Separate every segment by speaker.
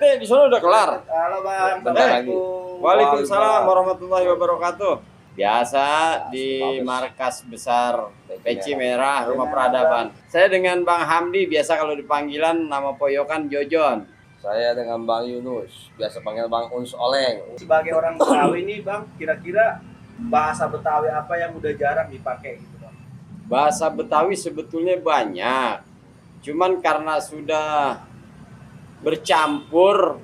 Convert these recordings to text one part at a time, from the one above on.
Speaker 1: ente di sana udah kelar?
Speaker 2: Halo Bang,
Speaker 1: Waalaikumsalam warahmatullahi wabarakatuh. Biasa di markas besar Peci Merah Rumah Peradaban. Saya dengan Bang Hamdi, biasa kalau dipanggilan nama poyokan Jojon.
Speaker 3: Saya dengan Bang Yunus, biasa panggil Bang Uns Oleng.
Speaker 2: Sebagai orang Betawi nih Bang, kira-kira bahasa Betawi apa yang udah jarang dipakai gitu Bang?
Speaker 1: Bahasa Betawi sebetulnya banyak. Cuman karena sudah bercampur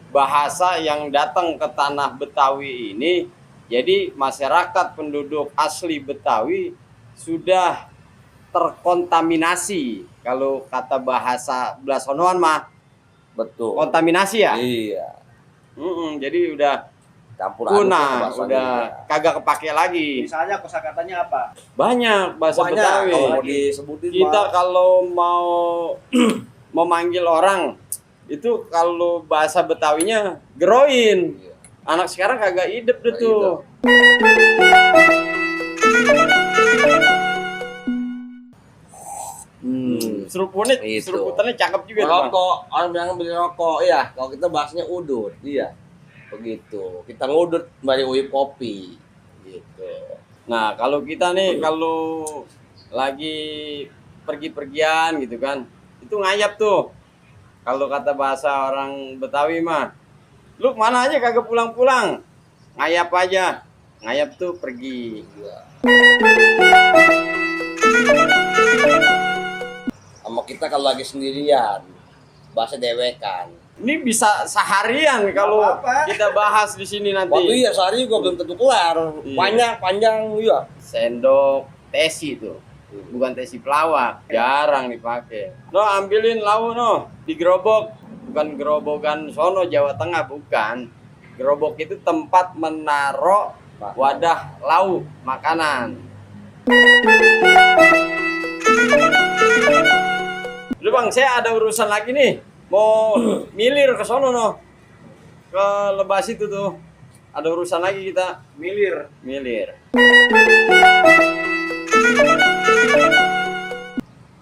Speaker 1: bahasa yang datang ke tanah Betawi ini, jadi masyarakat penduduk asli Betawi sudah terkontaminasi. Kalau kata bahasa Blasonoan mah,
Speaker 3: Betul.
Speaker 1: kontaminasi ya.
Speaker 3: Iya.
Speaker 1: Jadi udah
Speaker 3: Campur
Speaker 1: punah,
Speaker 3: aduk
Speaker 1: udah kagak kepake lagi.
Speaker 2: Misalnya kosakatanya apa?
Speaker 1: Banyak bahasa Betawi.
Speaker 3: Kalau mau disebutin
Speaker 1: Kita kalau mau memanggil orang itu kalau bahasa Betawinya geroin.
Speaker 3: Iya.
Speaker 1: Anak sekarang kagak hidup deh tuh. Serupunnya,
Speaker 3: Itu.
Speaker 1: seruputannya cakep juga tuh, Bang.
Speaker 3: Rokok, orang bilang beli rokok, iya. Kalau kita bahasnya udut, iya. Begitu. Kita ngudut dari uyup kopi, gitu.
Speaker 1: Nah, kalau kita nih kalau lagi pergi-pergian gitu kan, itu ngayap tuh. Kalau kata bahasa orang Betawi mah, lu mana aja kagak pulang-pulang, ngayap aja. Ngayap tuh pergi.
Speaker 3: Iya. Sama kita kalau lagi sendirian, bahasa dewekan.
Speaker 1: Ini bisa seharian kalau
Speaker 2: Apa-apa.
Speaker 1: kita bahas di sini nanti.
Speaker 3: Waktu iya sehari gua belum tentu kelar.
Speaker 1: Iya.
Speaker 3: Panjang, iya.
Speaker 1: Sendok tesi tuh, bukan tesi pelawak, jarang dipakai. No, ambilin lauk no di gerobak, bukan gerobokan sono Jawa Tengah, bukan. Gerobak itu tempat menaruh wadah lauk makanan. Udah Bang, saya ada urusan lagi nih, mau milir ke sono no, ke Lebas itu tuh. Ada urusan lagi kita.
Speaker 2: Milir.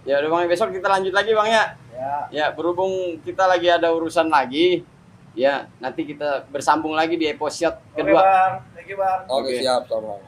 Speaker 1: Ya udah Bang, besok kita lanjut lagi Bang ya. Ya, berhubung kita lagi ada urusan lagi, ya nanti kita bersambung lagi di episode
Speaker 2: Oke
Speaker 1: kedua.
Speaker 2: Bang, thank you Bang.
Speaker 3: Oke, siap, sama.